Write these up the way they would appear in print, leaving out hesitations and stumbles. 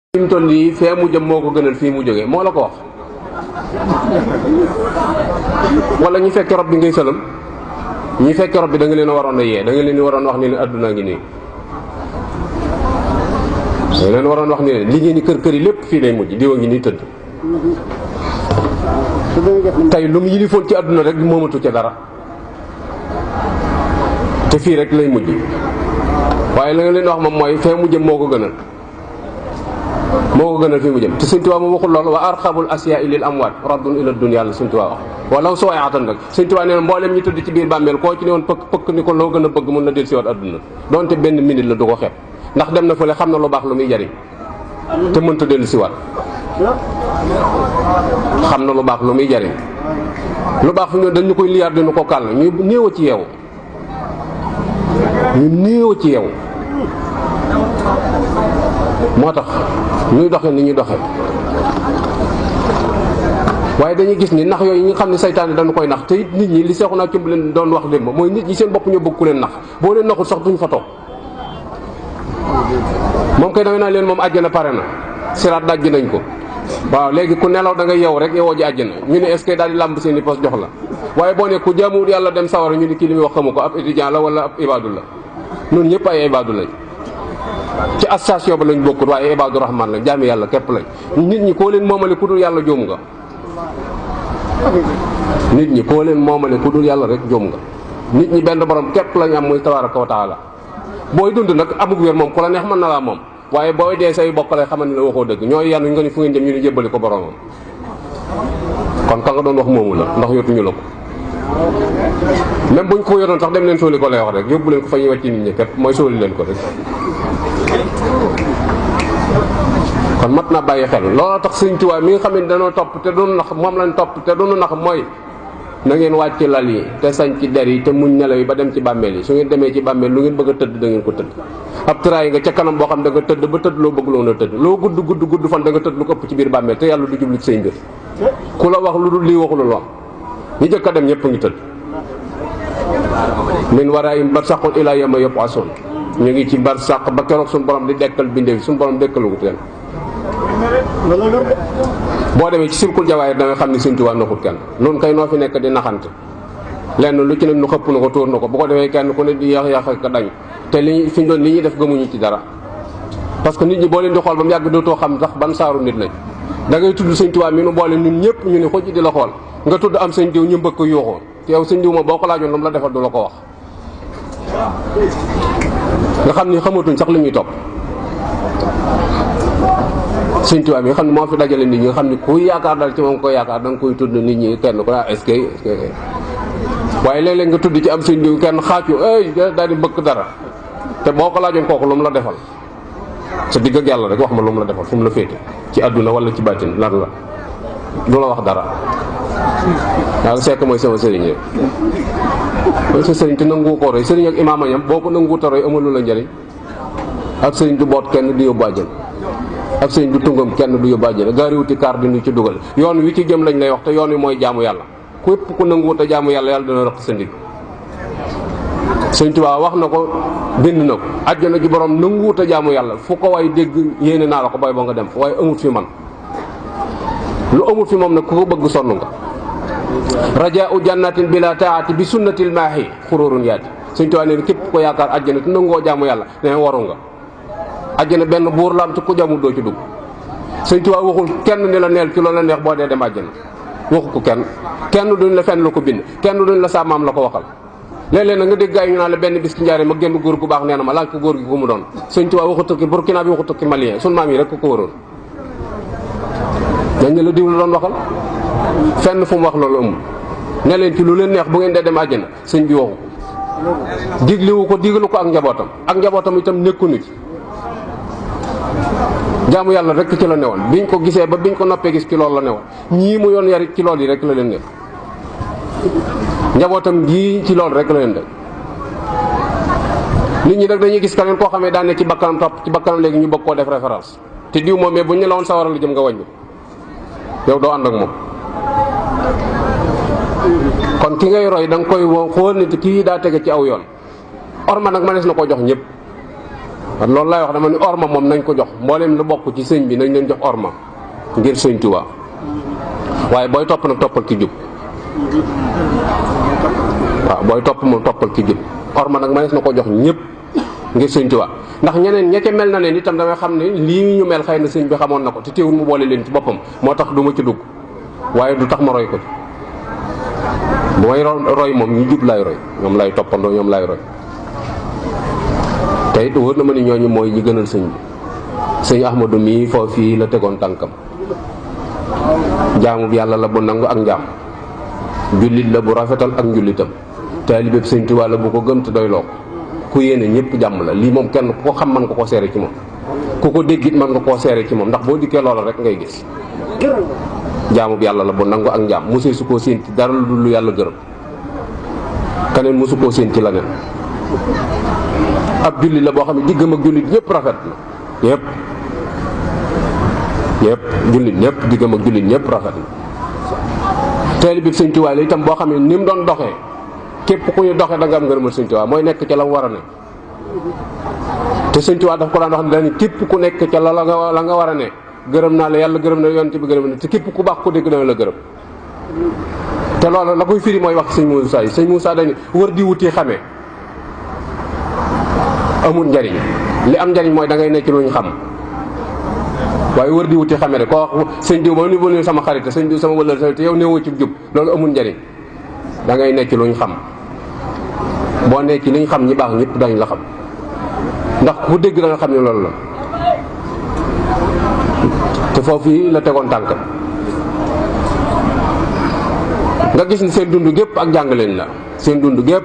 fi mu toll nii fee mu jëm moo ko gënal fii mu jógee moo la ko wax wala ñu fekk rob bi ngay sëlam ñi fekk rob bi da nga leen a waroon a yee da nga leen waroon wax ni leen adduna ngi nii da nga leen waroon wax ni leen li ngeen ni kër yi lépp fii lay mujj diwa ngi nii tëdd tey lu mu yilifoon ci adduna rek moomatu ca dara te fii rek lay mujj waaye la nga leen wax moom mooy fee mu jëm moo ko gënal fi mu jëm te Sëñ Tuubaa moom waxul loolu wa arxabul asyaa lil amwaat raddun ila dunya la Sëñ Tuubaa wax wala soo yaatan rek Sëñ Tuubaa nee na mboolem ñi tëdd ci biir bàmmeel koo ci ne woon pëkk ni ko loo gën a bëgg mun na del siwaat adduna donte benn minute la du ko xeeb ndax dem na fële xam na lu baax lu muy jariñ te mënta dellu siwaat xam na lu baax lu muy jariñ lu baax fi mu ne dañu koy liyaar dinu ko kàll ñu néew a ci yeewu moo tax ñuy doxe ni ñuy doxe waaye dañuy gis ni nax yooyu ñi nga xam ne saytaane dañu koy nax te it nit ñi li seexu naa cumb leen doon wax démb mooy nit ñi seen bopp ñoo bëgg ku leen nax boo leen naxul sax duñ fa toog moom kay dangay naa leen moom àjjana pare na siraat dajj nañ ko waaw léegi ku nelaw da nga yeew rek yeewoo ji àjjana ñu ne est-ce que daal di làmb seen i poste jox la waaye boo ne ku jaamuwul yàlla dem sawara ñu ni kii li muy wax xamu ko ab étudiant la wala ab ibaadu la noonu ñëpp ay ibaadu lañ ci association ba lañ bokkut waaye ibaadu rahmaan lañ jaami yàlla képp lañ nit ñi koo leen moomale ku dul yàlla jóom nga nit ñi koo leen moomale ku dul yàlla rek jóom nga nit ñi benn borom képp lañ am muy tabaaraka wa taala booy dund nag amug wér moom ku la neex mën na laa moom waaye booy dee say bokk lay xamal ni la waxoo dëgg ñooy yanu nga ni fu ngeen jëm ñu ni jébbali ko boromam kon ka nga doon wax moomu la ndax yotuñu la ko même buñ ko yoroon sax dem leen sóoli ko lay wax rek yóbbu leen ko fa ñuy wàcc nit ñi képp mooy sóoli leen ko rek kon mat naa bàyyi xel looloo tax Sëñ Tuubaa mi nga xam ne dañoo topp te doonu nax moom lañ topp te doonu nax mooy na ngeen wàcc lal yi te sañ ci der yi te muñ nelaw yi ba dem ci bàmmeel yi su ngeen demee ci bàmmeel lu ngeen bëgg a tëdd da ngeen ko tëdd ab tëraay nga ca kanam boo xam da nga tëdd ba tëdd loo bëgg loo na tëdd loo gudd fan da nga tëdd lu ko ëpp ci biir bàmmeel te yàlla du jublu ci say mbir ku la wax lu dul lii waxulu lu am ñi jëkk a dem ñëpp ngi tëdd min waraayim barsaqun ilaa yawma yub'asun ñu ngi ci barsaq ba keroog suñu borom di dekkal bindee suñu borom dekkalugut leen boo demee ci silkul jawaayir da nga xam ni Sëñ Tuubaa naxut kenn noonu kay noo fi nekk di naxante lenn lu ci ne nu xëpp na ko tóor na ko bu ko defee kenn ku ne di yàq ko dañ te li fi ñu doon li ñuy def gëmuñu ci dara parce que nit ñi boo leen di xool ba mu yàgg dootoo xam sax ban saaru nit lañ da ngay tudd Sëñ Tuubaa mi nu boole ñun ñëpp ñu ne xoj di la xool nga tudd am sëñ diw ñu mbëkk ko yuuxoo te yow sëñ diw ma boo ko laajoon lu mu la defal du la ko wax nga xam ni xamatuñ sax li ñuy topp Sëñ Tuubaa bi nga xam ne moo fi dajale nit ñi nga xam ne ku yaakaar dal ci moom ko yaakaar da nga koy tudd nit ñi kenn ko est-ce que waaye léeg-léeg nga tudd ci am sëñ diw kenn xaacu daal di bëkk dara te boo ko laajoon kooku lu mu la defal sa digg ak yàlla rek wax ma lu mu la defal fu mu la féete ci àdduna wala ci bàttin lan la du la wax dara daal sekk mooy sama sëriñ rek mooy sa sëriñ te nangu ko roy sëriñ ak imaama ñam boo ko nangu ta roy amalu la njëriñ ak sëriñ du boot kenn du yóbbu àjjana ak sëriñ du tungam kenn du yóbbu àjjana gaari wuti kaar di ci dugal yoon wi ci jëm lañ lay wax te yoon wi mooy jaamu yàlla képp ku nangu te jaamu yàlla yàlla dana rëq sa ndig Sëñ Tuubaa wax na ko bind na ko àjjana ji borom nangu te jaamu yàlla fu ko waay dégg yéene naa la ko bay ba nga dem fa waaye amut fi man lu amut fi moom nag ku ko bëgg sonn nga rajaa'u jannatin bila taati bi sunnatil maahi xururun yaati Sëñ Tuubaa nee képp ko yaakaar àjjana te nangoo jaamu yàlla nee waru nga àjjana benn buur la am te ku jaamul doo ci dugg Sëñ Tuubaa waxul kenn ni la neel ci loolu la neex boo dee dem àjjana waxu ko kenn duñ la fenn la ko bind kenn duñ la sa maam la ko waxal léeg-léeg nag nga dégg gaa yi ñu naan la benn bis ki njaaree ma génn góor gu baax nee na ma laaj ko góor gi ku mu doon Sëñ Tuubaa waxu tukki Burkina bi waxu tukki malien suñ maam yi rek ko waroon dañ ne la diw la doon waxal fenn fu mu wax loolu amul ne leen ci lu leen neex bu ngeen dee dem àjjana sëñ bi waxu ko digliwu ko diglu ko ak njabootam itam nekkuñu ci jaamu yàlla rek ci la newoon biñ ko gisee ba biñ ko noppee gis ci loolu la newoon ñii mu yoon yarit ci loolu yi rek la leen nekk njabootam gii ci loolu rek la leen def nit ñi nag dañuy gis keneen koo xamee daan ne ci bakkanam topp ci bakkanam léegi ñu bëgg koo def référence te diw moom mais buñ ne la woon sawara lu jëm nga wàññi yow doo ànd ak moom kon ki ngay roy da nga koy xool nit kii daa tege ci aw yoon orma nag mënees na koo jox ñëpp loolu laay wax dama ni orma moom nañ ko jox mbooleem lu bokk ci sëñ bi nañ leen jox orma ngir sëñ Tuubaa waaye booy topp nag toppal ki jub waaw booy topp moom toppal ki jub orma nag mënees na ko jox ñëpp ngir sëñ Tuubaa ndax ñeneen ña ca mel na ne itam damay xam ne lii ñu mel xëy na sëñ bi xamoon na ko te teewul mu boole leen ci boppam moo tax du ma ci dugg waaye du tax ma roy ko ci bu may roy moom ñu jub laay roy ñoom lay toppandoo ñoom lay roy te it wóor na ma ni ñooñu mooy ñi gënal sëñ bi sëñ Ahmadou mii foofu fii la tegoon tànkam jaamu yàlla la bu nangu ak njaam jullit la bu rafetal ak njullitam taalibeeb sëñ Tuubaa la bu ko gëm te doy loo ko ku yéene ñëpp jàmm la lii moom kenn ku ko xam mën nga koo seere ci moom ku ko déggit mën nga koo seere ci moom ndax boo dikkee loola rek ngay gis jaamu yàlla la bu nangu ak njaam mosee su koo séen ci dara lu yàlla gërëm keneen mosu koo séen ci leneen ab jullit la boo xam ne diggam ak jullit ñëpp rafet na ñëpp jullit ñëpp diggam ak jullit ñëpp rafet na taalibe bi sëñ Tuubaa la itam boo xam ne ni mu doon doxee képp ku ñu doxee da nga am ngërëmal sëñ Tuubaa mooy nekk ca la mu war a ne te sëñ Tuubaa daf ko daan wax ne dañu képp ku nekk ca la nga war a ne gërëm naa la yàlla gërëm na yonent bi gërëm na te képp ku baax ku dégg dana la gërëm te loolu la koy firi mooy wax sëñ Moussa yi sëñ Moussa dañu wër di wuti xamee amul njariñ li am njariñ mooy da ngay nekk lu ñu xam waaye wër di wuti xame rek koo wax sëñ diw ba ni ba sama xarit sëñ diw sama wëlal te yow néewoo ci jub loolu amul njariñ da ngay nekk lu ñu xam boo nekk li ñu xam ñi baax ñëpp dañ la xam ndax ku dégg da nga xam ne loolu la te foofu yi la tegoon tànkam nga gis ni seen dund gépp ak jàngaleen la seen dund gépp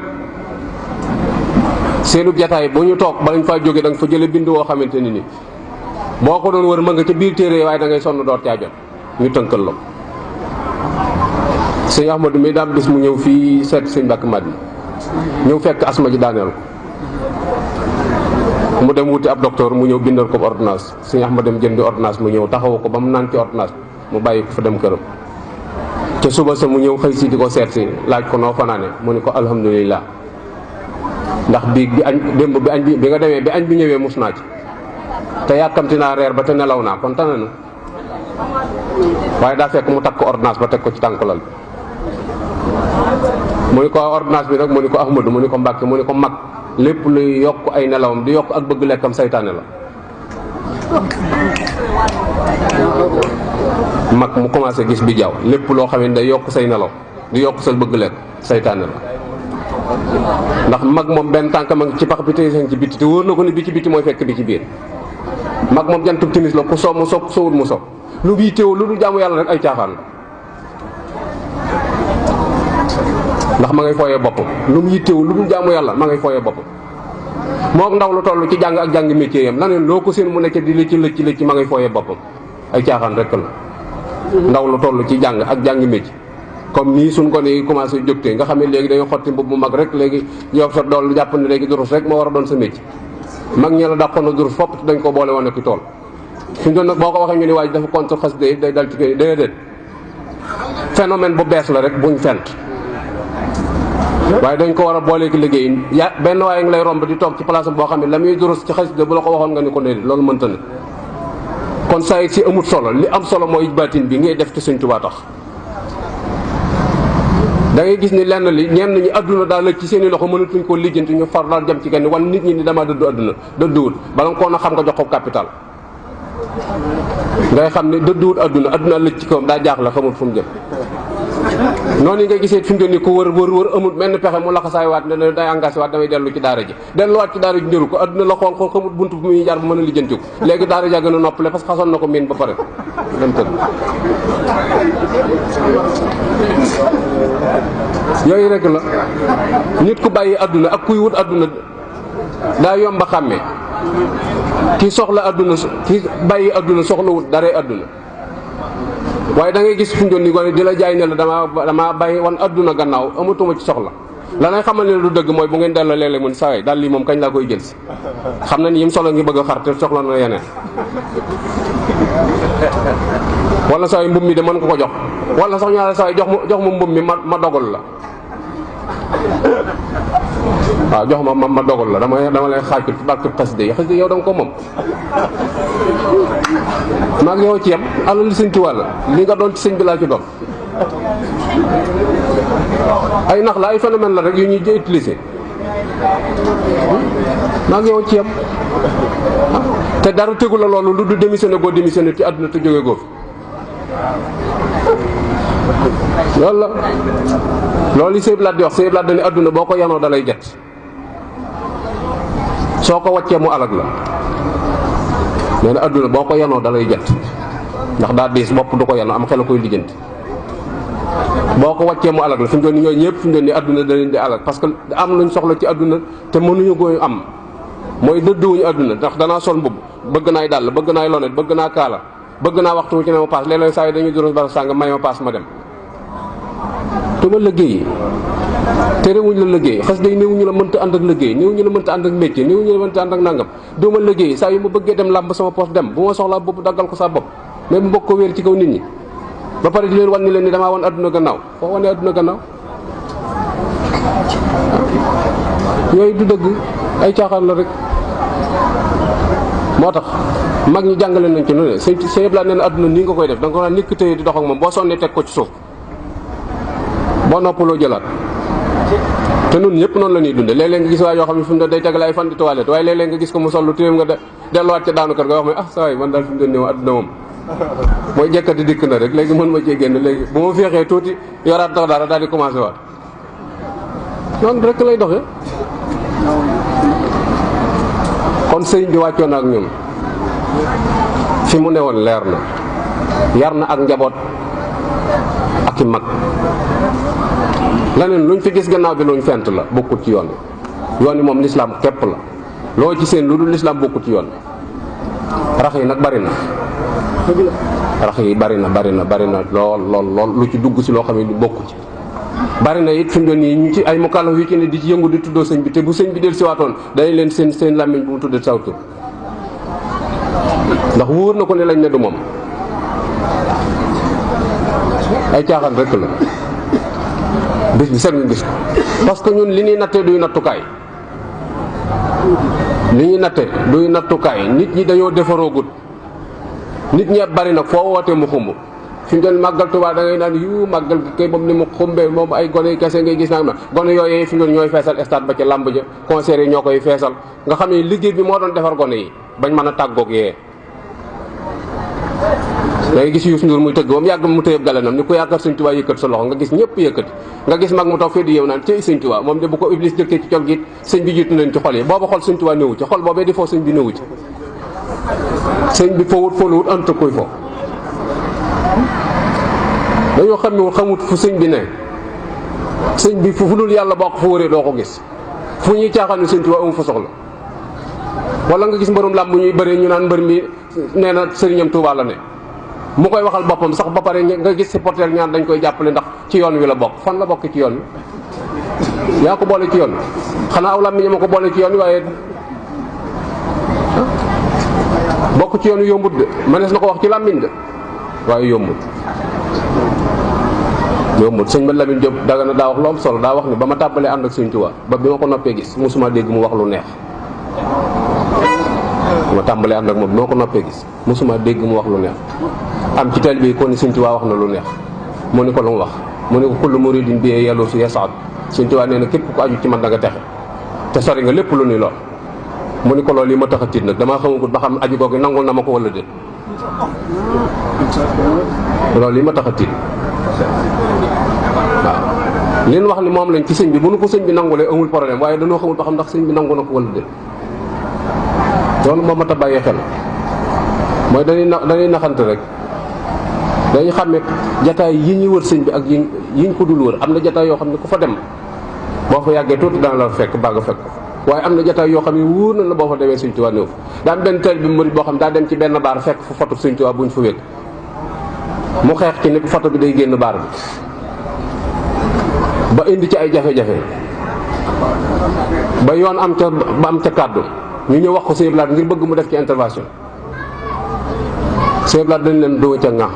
seenu jataay bu ñu toog balañ faa jóge da nga fa jële bind woo xamante ni boo ko doon wër mën nga ca biir téere waaye da ngay sonn door caa jot ñu tënkal la ko sëñ Ahmadou mi daam bis mu ñëw fii seet sëñ Mbàkke Madina ñëw fekk asma ji daaneel ko mu dem wuti ab docteur mu ñëw bindal ko ordonnance sëñ Ahmadou dem jëndi ordonnance mu ñëw taxawu ko ba mu naan ci ordonnance mu bàyyi ko fa dem këram te suba sa mu ñëw xëy si di ko seet si laaj ko noo fanaane mu ni ko alhamdulilah ndax bi añ démb bi añ bi nga demee bi añ bi ñëwee mus naa ci te yàkkamti naa reer ba te nelaw naa kon tane na waaye daa fekk mu takk ko ordonnance ba teg ko ci tànkulal bi mu ni ko ordonnance bi nag mu ni ko Ahmadou mu ni ko Mbàkke mu ni ko mag lépp luy yokk ay nelawam di yokk ak bëgg lekkam saytaane la mag mu commencé gis bi jaww lépp loo xam ne day yokk say nelaw di yokk sa bëgg lekk saytaane la ndax mag moom benn tànk ma ngi ci pax bi tey seen ci bitti te wóor na ko ni bi ci bitti mooy fekk bi ci biir mag moom jantub timis la ku soow mu soog soowut mu soog lu bii teew lu du jaamu yàlla rek ay caaxaan la ndax ma ngay fooyee boppam lu mu yittewu lu dul jaamu yàlla ma ngay fooyee boppam moo ndaw lu toll ci jàng ak jàng métier yam laneen loo ko seen mu nekk di lëcc ma ngay fooyee boppam ay caaxaan rek la ndaw lu toll ci jàng ak jàng métier comme nii suñ ko ni commencé jógtee nga xam ne léegi dañu xotti mbubb mu mag rek léegi yow sa dool jàpp ne léegi durus rek moo war a doon sa métier mag ñi la dàqoon na durus fopp dañ ko boole woon ak tool fi mu doon nag boo ko waxee ñu ni waaj dafa contre xas day dal ci kay déedéet phénomène bu bees la rek buñ fent waaye dañ ko war a boolee ki liggéey ya benn waaye ngi lay romb di toog ci place boo xam ne la muy durus ci xasida bu la ko waxoon nga ni ko déedéet loolu mënta ne kon saa it si amut solo li am solo mooy baatin bi ngay def ci Sëñ Tuubaa tax da ngay gis ni lenn li ñenn ñi adduna daal la ci seen i loxo mënatuñ koo lijjanti ñu far daal jëm ci kenn wan nit ñi ni dama dëddu adduna dëdduwul bala nga koo na xam nga jox ko capital ngay xam ne dëdduwul adduna lëj ci kawam daa jaaxle xamul fu mu jëm noonu yi ngay gisee fi mu doon ni ko wër amul menn pexe mu laxasaay waat ne day engagé waat damay dellu ci daara ji delluwaat ci daara ji njëru ko adduna la xool xamul buntu bu muy jaar bu mën a lijjanti ko léegi daara ja gën a noppale parce que xasoon na ko miin ba pare dem tëdd yooyu rek la nit ku bàyyi adduna ak kuy wut adduna daa yomba xàmmee ki soxla adduna ki bàyyi adduna soxla wut daray adduna waaye da ngay gis fu mu doon nii gone di la jaay ne la dama bàyyi wan adduna gannaaw amatuma ci soxla la ngay xamal ne lu dëgg mooy bu ngeen delloo léeg-léeg mun saway daal lii moom kañ laa koy jël si xam na ni yim solo ngi bëgg a xar te soxla na yeneen wala saway mbub mi de mën ko ko jox wala sax ñaare saway jox ma mbub mi ma dogal la waaw jox ma dogal la dama lay xaaj ci barke xasida yi xasida yow da nga ko moom maa ngi yow ci yem alal li sëñ Tuubaa la li nga doon ci sëñ bi laa ci doon ay nax la ay phénomène la rek yu ñuy utiliser maa ngi yow ci yem te dara tegu la loolu lu du démissionné goo démissionné ci àdduna te jóge goo fi loolu la loolu yi Sëñ Blaat di wax Sëñ Blaat dañu àdduna boo ko yanoo dalay jet soo ko waccee mu alag la nee na àdduna boo ko yanoo dalay jet ndax daa diis bopp du ko yanoo am xel a koy lijjanti boo ko waccee mu alag la fi mu doon ni ñooñu ñëpp fi mu doon ni àdduna da leen di alag parce que am luñ soxla ci àdduna te mënuñu koy am mooy dëdduwuñu àdduna ndax danaa sol mbubb bëgg naay dàll bëgg naay lonet bëgg naa kaala bëgg naa waxtu wu ci ne ma paas léeg-léeg saa yi dañuy duru bara sàng may ma paas ma dem te ma liggéey terewuñ la liggéey xas day néewuñu la mënta ànd ak liggéey néewuñu la mënta ànd ak métier néewuñu la mënta ànd ak nangam doo ma liggéey saa yu ma bëggee dem làmb sama poos dem bu ma soxlaa bopp daggal ko sa bopp mais mu bokk ko wéer ci kaw nit ñi ba pare di leen wan ni leen ni damaa wan adduna gannaaw foo wane adduna gannaaw yooyu du dëgg ay caaxaan la rek moo tax mag ñi jàngale nañ ci nu ne sëñ Blaat nee na adduna nii nga koy def da nga ko naan nikk tëye di dox ak moom boo sonnee teg ko ci suuf boo noppaloo jëlaat te nun ñëpp noonu la ñuy dunde léeg-léeg nga gis waay yoo xam ne fi mu ne day tegale ay fan di toilette waaye léeg-léeg nga gis ko mu sol lu téem nga delluwaat ca daanu kër nga wax ne saa waay man daal fi mu doon néew adduna moom mooy jekkati dikk na rek léegi mën ma cee génn léegi bu ma féexee tuuti yoraat tax dara daal di commencé waat noonu rek lay doxee kon sëriñ bi wàccoon na ak ñun fi mu newoon leer na yar na ak njaboot ak i mag leneen luñ fi gis gannaaw bi luñ fent la bokkut ci yoon wi yoon wi moom lislaam képp la loo ci seen lu dul lislaam bokkut ci yoon wi rax yi nag bari na rax yi bari na lool lu ci dugg si loo xam ne du bokku ci bari na it fi mu doon nii ñu ci ay mukallaf yu ci ne di ci yëngu di tuddoo sëñ bi te bu sëñ bi del siwaatoon dañ leen seen làmmiñ bu mu tuddee saw tur ndax wóor na ko ne lañ ne du moom ay caaxaan rek la bis bi set nga gis ko parce que ñun li ñuy nattee duy nattukaay nit ñi dañoo defaroogut nit ñi bari nag foo wootee mu xumb fi mu doon màggal Tuubaa da ngay naan yu màggal kay moom ni mu xumbee moom ay gone kese ngay gis nag na gone yooyu fi mu doon ñooy feesal stade ba ca làmb ja concert yi ñoo koy feesal nga xam ne liggéey bi moo doon defar gone yi bañ mën a tàggoog yee da ngay gis Youssou Ndour muy tëgg ba mu yàgg mu tëyëb galanam ni ku yaakaar Sëñ Tuubaa yëkkat sa loxo nga gis ñëpp yëkkati nga gis mag mu toog fii di yow naan cey Sëñ Tuubaa moom de bu ko Iblis jëkkee ci col gi sëñ bi jiitu nañ ci xol yi booba xol Sëñ Tuubaa néewu ci xol boobee di foo sëñ bi néewu ci sëñ bi fowut foluwut anta koy fo dañoo xamut fu sëñ bi ne sëñ bi fu dul yàlla boo ko fa wëree doo ko gis fu ñuy caaxaan Sëñ Tuubaa amu fa soxla wala nga gis mbërum làmb ñuy bëree ñu naan mbër mi nee na sëriñam Tuubaa la ne mu koy waxal boppam sax ba pare nga gis supporter ñaan dañ koy jàppale ndax ci yoon wi la bokk fan la bokk ci yoon wi yaa ko boole ci yoon wi xanaa aw làmmiñ ma ko boole ci yoon wi waaye bokk ci yoon wi yombut de mënees na ko wax ci làmmiñ de waaye yombut sëñ ba Lamine Diop daga na daa wax lu am solo daa wax ni ba ma tàmbalee ànd ak Sëñ Tuubaa ba bi ma ko noppee gis mosuma dégg mu wax lu neex ma tàmbalee ànd ak moom bi ma ko noppee gis mosuma dégg mu wax lu neex am ci teel bi kon ni Sëñ Tuubaa wax na lu neex mu ni ko lu mu wax mu ni ko kullu muridin bi yàllu si yasaat Sëñ Tuubaa nee na képp ku aju ci man da nga texe te sori nga lépp lu ni lool mu ni ko loolu yi ma tax a tiit nag damaa xamagul ba xam aju googu nangul na ma ko wala déet loolu yi ma tax a tiit waaw leen wax ni moom lañ ci sëñ bi bu nu ko sëñ bi nangulee amul problème waaye dañoo xamul ba xam ndax sëñ bi nangu na ko wala déet loolu moo mat a bàyyee xel mooy dañuy naxante rek dañuy xàmme jataay yi ñuy wër sëñ bi ak yiñ ko dul wër am na jataay yoo xam ne ku fa dem boo fa yàggee tuuti dana la fekk baa nga fekk waaye am na jataay yoo xam ne wóor na la boo fa demee Sëñ Tuubaa néew daa am benn teel bi murid boo xam daa dem ci benn baar fekk fu foto Sëñ Tuubaa buñ fa wékk mu xeex ci ni foto bi day génn baar bi ba indi ci ay jafe-jafe ba yoon am ca kàddu ñu ñëw wax ko Sëñ Blaat ngir bëgg mu def ci intervention Sëñ Blaat dañ leen doo ca ŋax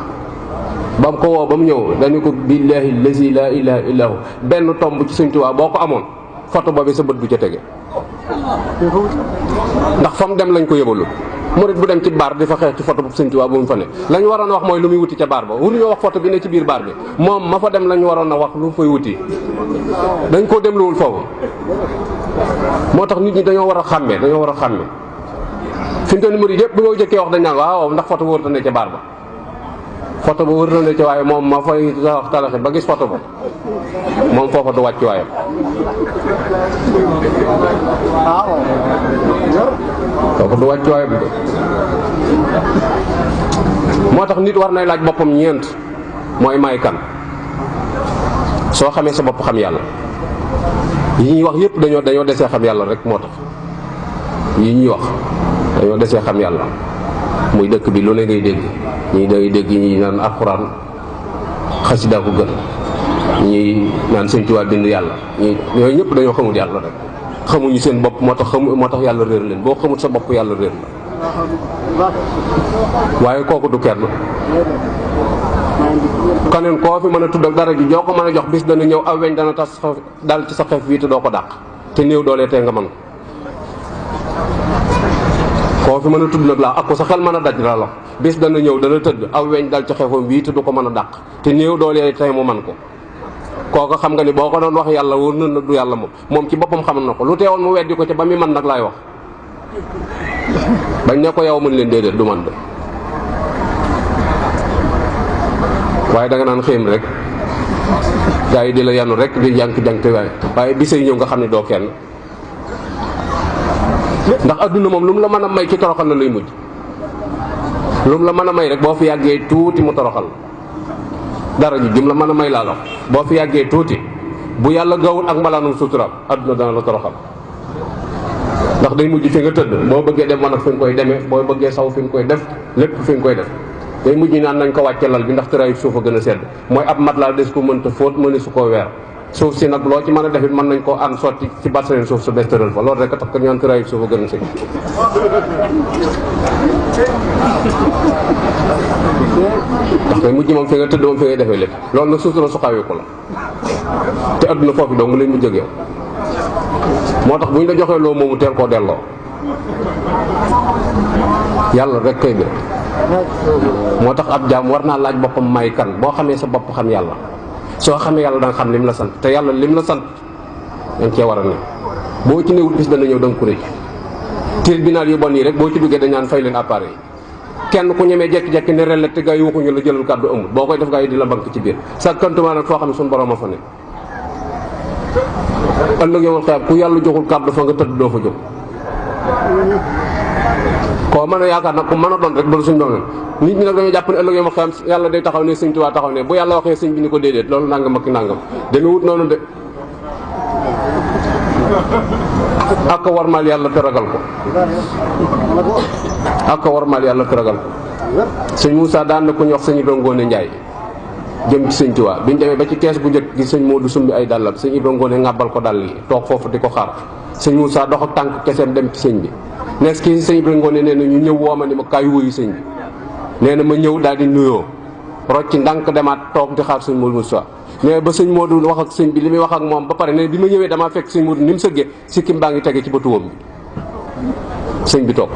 ba mu ko woo ba mu ñëw dañu ko billaahi lazi laa ilaaha illaa hu benn tomb ci Sëñ Tuubaa boo ko amoon photo boobu sa bët du ca tege ndax fa mu dem lañ ko yëbalul. murit bu dem ci baar di fa xeex ci photo bu Sëñ Tuubaa bu mu fa ne lañ waroon a wax mooy lu muy wuti ca baar ba waruñoo wax photo bi ne ci biir baar bi moom ma fa dem lañ waroon a wax lu mu fay wuti dañ koo demluwul foofu. moo tax nit ñi dañoo war a xàmmee fi mu toll nii murit yëpp bu ñoo jëkkee wax dañ naan waaw ndax photo ba wër na ne ca baar ba photo ba wër na ne ca waaye moom ma fay wax talaxi ba gis photo ba moom foofa du wàcc waayam foofa du wàcc waayam de moo tax nit war nay laaj boppam ñeent mooy may kan soo xamee sa bopp xam yàlla yi ñuy wax yëpp dañoo desee xam yàlla rek moo tax yi ñuy wax dañoo desee xam yàlla muy dëkk bi lu ne ngay dégg ñii dangay dégg ñi naan alxuraan xasida ko gën ñi naan Sëñ Tuubaa bind yàlla ñi yooyu ñëpp dañoo xamul yàlla rek xamuñu seen bopp moo tax yàlla réer leen boo xamul sa bopp yàlla réer la waaye kooku du kenn kaneen koo fi mën a tudd ak dara ji joo ko mën a jox bis dana ñëw aw weñ dana tas dal ci sa xef bii te doo ko dàq te néew doolee tey nga mën koo fi mën a tudd nag laa ak ko sa xel mën a daj la bis dana ñëw dana tëdd aw weñ dal ci xefam bii te du ko mën a dàq te néew doolee tey mu man ko kooku xam nga ni boo ko doon wax yàlla wóor na nag du yàlla moom ci boppam xam na ko lu teewoon mu weddi ko ca ba muy man nag laay wax bañ ne ko yow mën leen déedéet du man de waaye da nga naan xéem rek gaa yi di la yanu rek di jànk waaye bisay ñëw nga xam ne doo kenn ndax adduna moom lu mu la mën a may ci toroxal la lay mujj lu mu la mën a may rek boo fi yàggee tuuti mu toroxal dara ji jum la mën a may laa lox boo fi yàggee tuuti bu yàlla gawul ak mbalaanum suturam adduna dana la toroxal ndax day mujj fi nga tëdd boo bëggee dem man ak fi nga koy demee boo bëggee saw fi nga koy def lépp fi nga koy def day mujj naan nañ ko wàcce lal bi ndax tëraayu suuf a gën a sedd mooy ab mat laa des ko mënta fóot mëne su koo weer suuf si nag loo ci mën a defit mën nañ koo ànd sotti ci batsereen suuf sa des tëral fa loolu rek a tax ko ñaan tëraayu suuf a gën a sedd ndax day mujj moom fi nga tëdd moom fi ngay defee lépp loolu nag sutura su xawee ko la te adduna foofu dong lañ mu jógee moo tax bu ñu la joxee loo moomu teel koo delloo yàlla rek kay bi moo tax ab jaam war naa laaj boppam may kan boo xamee sa bopp xam yàlla soo xamee yàlla da nga xam lim la sant te yàlla lim la sant danga cee war a ne boo ci newut bis dana ñëw da nga ko rëcc tribunal yu bon yi rek boo ci duggee dañ naan fay leen appareil kenn ku ñemee jekki-jekki ne ren la te gaa yi waxuñu la jëlal kàddu amul boo koy def gaa yi di la bank ci biir sa kantumaa nag foo xam ne suñu borom a fa ne ëllëg yomal xeeb ku yàlla joxul kàddu fa nga tëdd doo fa jóg koo mën a yaakaar nag ku mën a doon rek doon suñ doon nit ñi nag dañoo jàpp ne ëllëg yomal xeeb yàlla day taxaw ne Sëñ Tuubaa taxaw ne bu yàlla waxee sëñ bi ni ko déedéet loolu nangam ak nangam dana wut noonu de ak a warmaal yàlla te ragal ko ak a warmaal yàlla te ragal ko sëñ Moussa daan na ku ñu wax sëñ Ibra Ngoone Njaay jëm ci Sëñ Tuubaa bi ñu demee ba ci kees bu njëkk gi sëñ Moodu sumbi ay dàllam sëñ Ibra Ngoone ngàbbal ko dàll yi toog foofu di ko xaar sëñ Moussa dox ak tànk keseem dem ci sëñ bi nees kii sëñ Ibra Ngoone nee na ñu ñëw wooma ni ma kaay wuyu sëñ bi nee na ma ñëw daal di nuyoo rocc ndànk demaat toog di xaar sëñ Moodu Moussa nee ba sëñ Moodu wax ak sëñ bi li muy wax ak moom ba pare ne bi ma ñëwee damaa fekk sëñ Moodu ni mu sëggee sikkim baa ngi tege ci bëtu wóom bi sëñ bi toog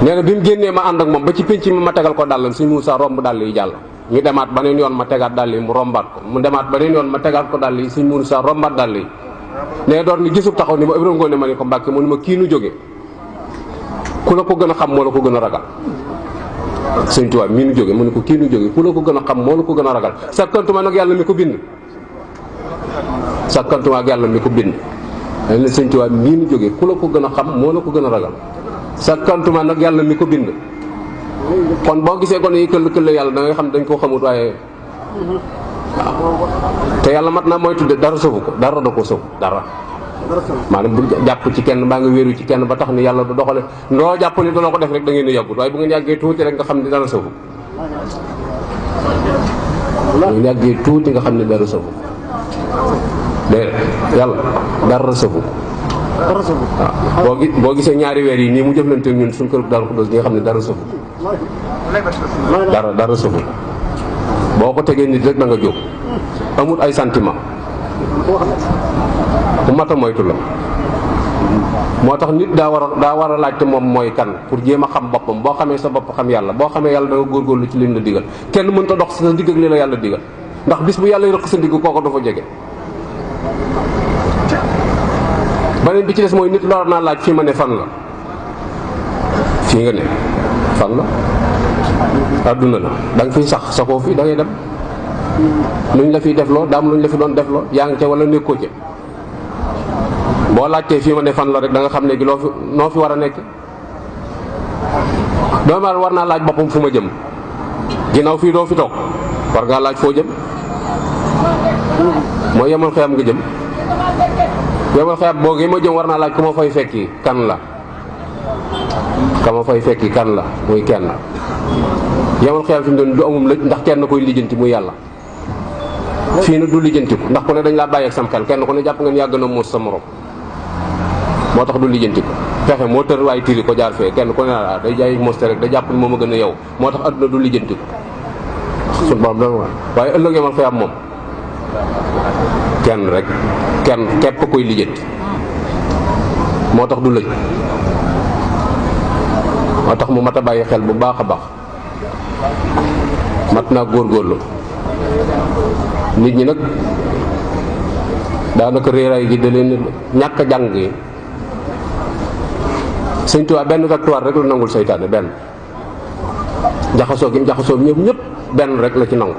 nee na bi mu génnee ma ànd ak moom ba ci pénc mi ma tegal ko dàllam sëñ Moussa romb dàll yi jàll ñu demaat beneen yoon ma tegaat dàll yi mu rombaat ko mu demaat beneen yoon ma tegaat ko dàll yi sëñ Moussa rombaat dàll yi nee door ni gisub taxaw ni ma Ibra Ngoone ma ni ko Mbàkke mu ni ma kii nu jóge ku la ko gën a xam moo la ko gën a ragal Sëñ Tuubaa mii nu jóge mu ni ko kii nu jóge ku la ko gën a xam moo la ko gën a ragal sakkantuma nag yàlla mi ko bind sakkantuma ak yàlla mi ko bind dañ la Sëñ Tuubaa mii nu jóge ku la ko gën a xam moo la ko gën a ragal sakkantuma nag yàlla mi ko bind kon boo gisee gone yi këll yàlla da ngay xam dañ koo xamut waaye waaw te yàlla mat naa mooy tudde dara sëfu ko dara da ko sëfu dara maanaam bu jàpp ci kenn baa nga wéeru ci kenn ba tax ni yàlla du doxale loo jàpp ni dana ko def rek da ngeen di yàggut waaye bu ngeen yàggee tuuti rek nga xam ne dara sëfu bu ngeen yàggee tuuti nga xam ne dara sëfu déedéet yàlla dara sëfu waaw boo gisee ñaari weer yi nii mu jëflanteeg ñun suñ kër Daaru Xudoos ñi nga xam ne dara sëfu dara sëfu boo ko tegee nit rek da nga jóg amul ay sentiment bu mat a moytu la. moo tax nit daa war a laajte moom mooy kan pour jéem a xam boppam. boo xamee sa bopp xam yàlla, boo xamee yàlla da nga góorgóorlu ci lim la digal. kenn mënta dox sa digg ak li la yàlla digal, ndax bis bu yàlla rëq sa ndigg kooko dafa jege. beneen bi ci des mooy nit la war naa laaj fii ma ne fan la. fii nga ne fan la? àdduna la, da nga fiy saxoo fii da ngay dem. luñ la fiy defloo daam luñ la fi doon defloo, yaa ngi ca wala nekkoo ca. boo laajtee fii ma ne fan la rek da nga xam ne gi noo fi war a nekk. doomu aadama war naa laaj boppam fu ma jëm. ginnaaw fii doo fi toog, war ngaa laaj foo jëm. mooy yemal xeyam nga jëm. yemal xeyam boogee ma jëm war naa laaj ku ma fay fekki kan la. ka ma fay fekki kan la, muy kenn. yemal xeyam fi mu doon du amum lëj, ndax kenn koy lijjanti muy yàlla. fii nag du lijjantiku, ndax ku ne dañ laa bàyyi ak sam xel, kenn ku ne jàpp ngeen yàgg na muus sa morom. moo tax du lijjantiku fexe moo tër waaye tiri ko jaar fee, kenn ku ne day jaay moste rek da jàpp ni moom a gën a yow. moo tax adduna du lijjantiku suñu borom da waaye ëllëg yemal xeyam moom kenn rek, kenn képp koy lijjanti. moo tax du lëj. moo tax mu mat a bàyyi xel bu baax a baax. mat naa góorgóorlu. nit ñi nag daanaka réeraay gi da leen ñàkk a jàng yi. Sëñ Tuubaa benn victoire rek la nangul seytaane, benn. jaxasoo gi mu jaxasoo ñëpp benn rek la ci nangu,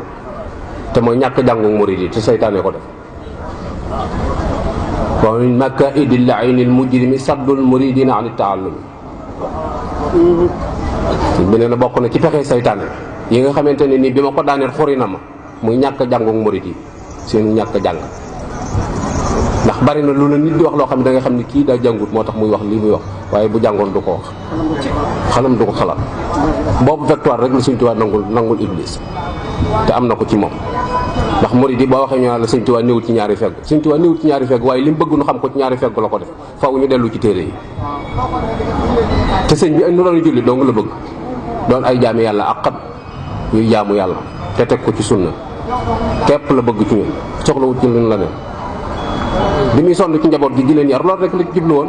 te mooy ñàkk jàngu murid yi te seytaane ko def. wa min makaa'idi l-la'iini l-mujrimi saddul muridina an at-ta'allum. bi nee na bokk na ci pexe seytaane yi nga xamante ne nii bi ma ko daaneel xuri na ma, muy ñàkk jàngu murid yi seen ñàkk jàng. ndax bari na lu la nit di wax loo xam ne da nga xam ne kii daa jàngut moo tax muy wax lii muy wax, waaye bu jàngoon du ko wax, xalam du ko xalaat. boobu victoire rek la Sëñ Tuubaa nangul Iblis, te am na ko ci moom. ndax murid yi boo waxee ñu la Sëñ Tuubaa néewut ci ñaari fegg. Sëñ Tuubaa néewut ci ñaari fegg, waaye li mu bëgg nu xam ko ci ñaari fegg la ko def. faaw ñu dellu ci téere yi. te sëñ bi nu doon julli dong la bëgg, doon ay jaami yàlla aqat yuy jaamu yàlla te teg ko ci sunna képp la bëgg ci ñun, soxlawut ci luñ la ne. bi muy sonn ci njaboot gi di leen yar loolu rek la ci jublu woon,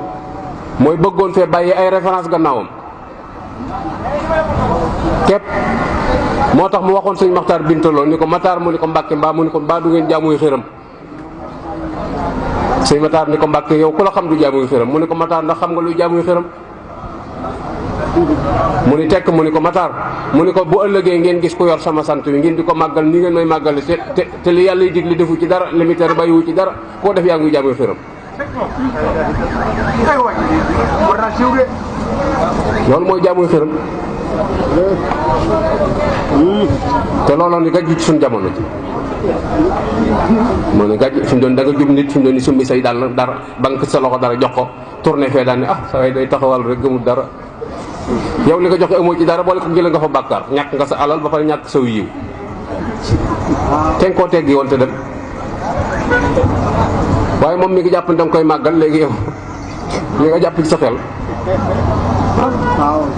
mooy bëggoon fee bàyyi ay référence gannaawam képp. moo tax mu waxoon sëñ Maxtaar Bintaloo ni ko Maxtaar, mu ni ko Mbàkke mbaa, mu ni ko mbaa du ngeen jaamuy xëram. sëñ Maxtaar ni ko Mbàkke yow ku la xam du jaamuy xëram, mu ni ko Maxtaar ndax xam nga luy jaamuy xëram. mu ni tekk, mu ni ko Maxtaar, mu ni ko bu ëllëgee ngeen gis ku yor sama sant wi ngeen di ko màggal ni ngeen may màggale te li yàlla digle defu ci dara, li mu tere bàyyiwu ci dara, koo def yaa ngi jaamuy xëram. loolu mooy jaamuy xëram. te looloo ni gàjj ci suñu jamono ji. moo ne gàjj fi mu doon da nga jub nit fi mu doon ni summi say dara banque sa loxo dara jox ko tourné fee daan ne saa waay day taxawal rek gëmul dara. yow li nga joxe amoo ci dara boole ko jëlee nga fa bàkkaar, ñàkk nga sa alal ba pare ñàkk saw yiw. te nga koo teggi woon te dem. waaye moom mi ngi jàpp ne da nga koy màggal léegi yow li nga jàpp ci sa xel.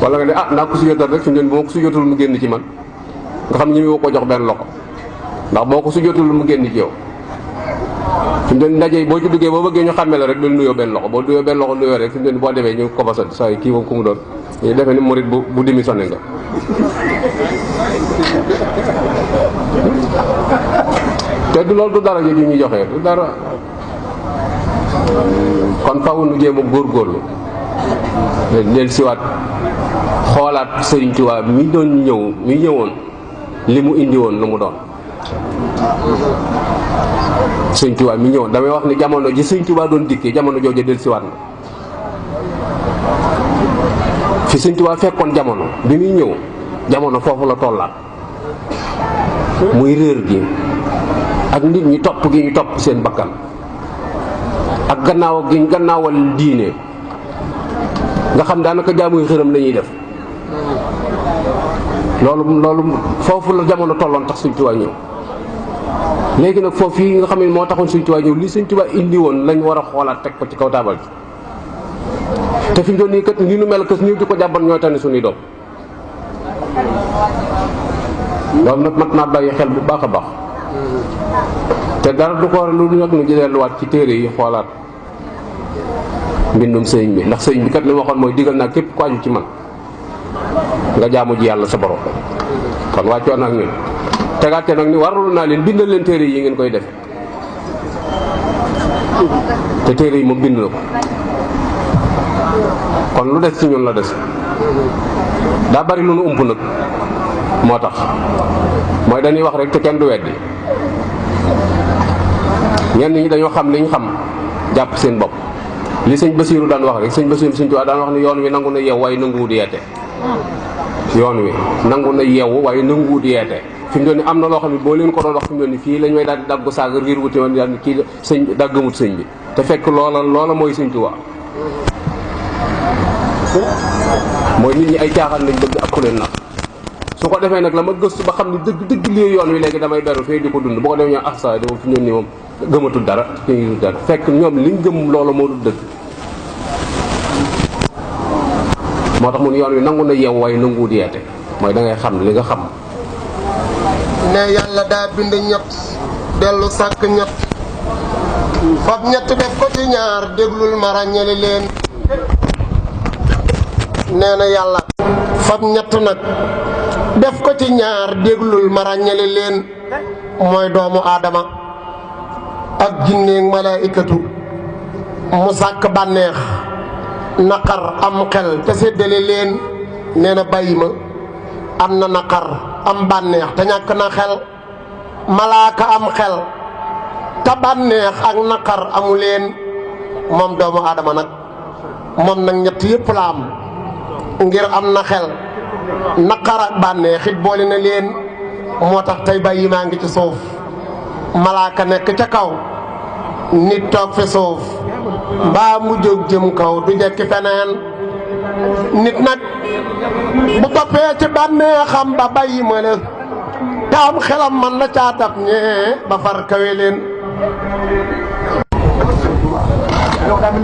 wala nga ne naa ko sujjóotal rek fi mu ne bu ma ko sujjóotul mu génn ci man, nga xam ñi woo ko jox benn loxo, ndax boo ko sujjóotul mu génn ci yow. fi mu ne ndaje yi boo ci duggee boo bëggee ñu xàmme la rek dul nuyoo benn loxo, boo nuyoo benn loxo nuyoo rek fi mu ne boo demee ñu ko basal saa yi kii moom ku mu doon ñu defee ni murit bu démissionné nga. te du loolu du dara ji ñuy joxe du dara. kon faaw nu jéem a góorgóorlu leen siwaat xoolaat Sëriñ Tuubaa mi ñëwoon li mu indi woon lu mu doon. Sëriñ Tuubaa mi ñëwoon damay wax ni jamono ji Sëriñ Tuubaa doon dikkee jamono jooju del siwaat na fi Sëriñ Tuubaa fekkoon jamono bi muy ñëw jamono foofu la tollaat, muy réer gi ak nit ñi topp gi ñu topp seen bakkan ak gannaaw gi ñu gannaawal diine nga xam daanaka jaamuy xërëm la ñuy def. loolu foofu la jamono tolloon tax Sëñ Tuubaa ñëw. léegi nag foofu yi nga xam ne moo taxoon Sëñ Tuubaa ñëw li Sëñ Tuubaa indi woon lañ war a xoolaat teg ko ci kaw taabal bi. te fi mu doon nii kat ni nu mel kës ñëw di ko jàmbat ñooy tane suñuy doom. loolu nag mat naa bàyyi xel bu baax a baax. te dara du ko lu nag nu delluwaat ci téere yi xoolaat mbindum sëñ bi, ndax sëñ bi kat li waxoon mooy digal naa képp ku aju ci man nga jaamu ji yàlla sa borom. kon wàccoon ak ñun tegaate nag ni warul naa leen bindal leen téere yi ngeen koy def, te téere yi moom bind na ko. kon lu des ci ñun la des, daa bari lu nu ump nag, moo tax mooy dañuy wax rek te kenn du weddi. ñenn ñi dañoo xam liñ xam jàpp seen bopp, li sëñ Basiiru daan wax rek, sëñ Basiiru sëñ Tuubaa daan wax ni yoon wi nangu na yeew waaye nanguwut yeete. yoon wi nangu na yeewu waaye nanguwut yeete. fi mu doon ni am na loo xam ne boo leen ko doon wax fi mu doon ni fii lañ may daal di daggu saaga riir wuti woon daal kii sëñ daggamut sëñ bi, te fekk loola mooy sëñ Tuubaa. mooy nit ñi ay caaxaan lañ bëgg ak ku leen nax. su ko defee nag la ma gëstu ba xam ne dëgg lii yoon wi léegi damay beru fee di ko dund, boo ko defee ñoo saa de moom fi mu doon ni moom gëmatul dara fi ngi dara, fekk ñoom liñ gëm loolu moo dul dëgg. moo tax mu ne yoon wi nangu na yeewu waaye nanguwut yeete, mooy da ngay xam li nga xam. ne yàlla daa bind ñett dellu sàkk ñett fab ñett def ko ci ñaar, déglul ma ràññale leen. nee na yàlla fab ñett nag def ko ci ñaar, déglul ma ràññale leen. mooy doomu aadama ak jinneeg malaayikatu. mu sàkk bànneex naqar am xel te séddale leen. nee na bàyyi ma am na naqar am bànneex te ñàkk na xel, malaaka am xel te bànneex ak naqar amu leen. moom doomu aadama nag moom nag ñett yépp la am, ngir am na xel naqar ak bànneex it boole na leen. moo tax tey bàyyi maa ngi ci suuf, malaaka nekk ca kaw, nit toog fi suuf, mbaa mu jóg jëm kaw du jekki feneen. nit nag bu toppee ci bànneexam ba bàyyi ma la, te am xelam man la caa dab ñee ba far kawe leen.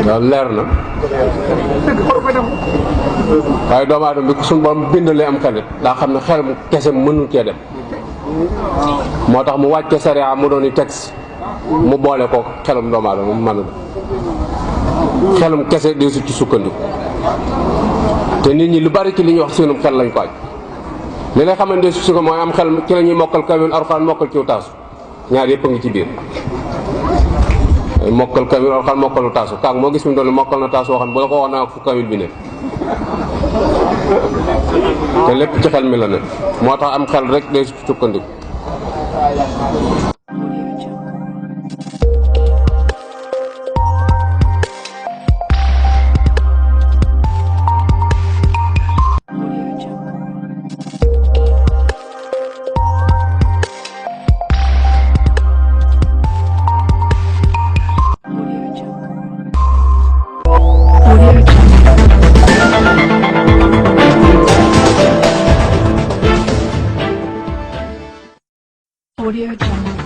waaw leer na waaye doomu aadama bi ko suñu borom bindalee am xelit daa xam ne xel mu kese mënul cee dem. moo tax mu wàcce sariya mu doon i texte mu boole ko xelum doomu aadama mu mën a xelum kese di su ci sukkandiku. te nit ñi lu bari ci li ñuy wax seenum xel lañ ko aj. li lay xamante su ko mooy am xel ci la ñuy mokkal kamil Alxuraan mokkal ciw taasu, ñaar yëpp a ngi ci biir. mokkal kamil Alxuraan mokkalu taasu, kaag moo gis mi doon mokkal na taasu waxam bu la ko wax naa fu kamil bi ne, te lépp ci xel mi la ne. moo tax am xel rek day sukkandiku. Audio Jungle.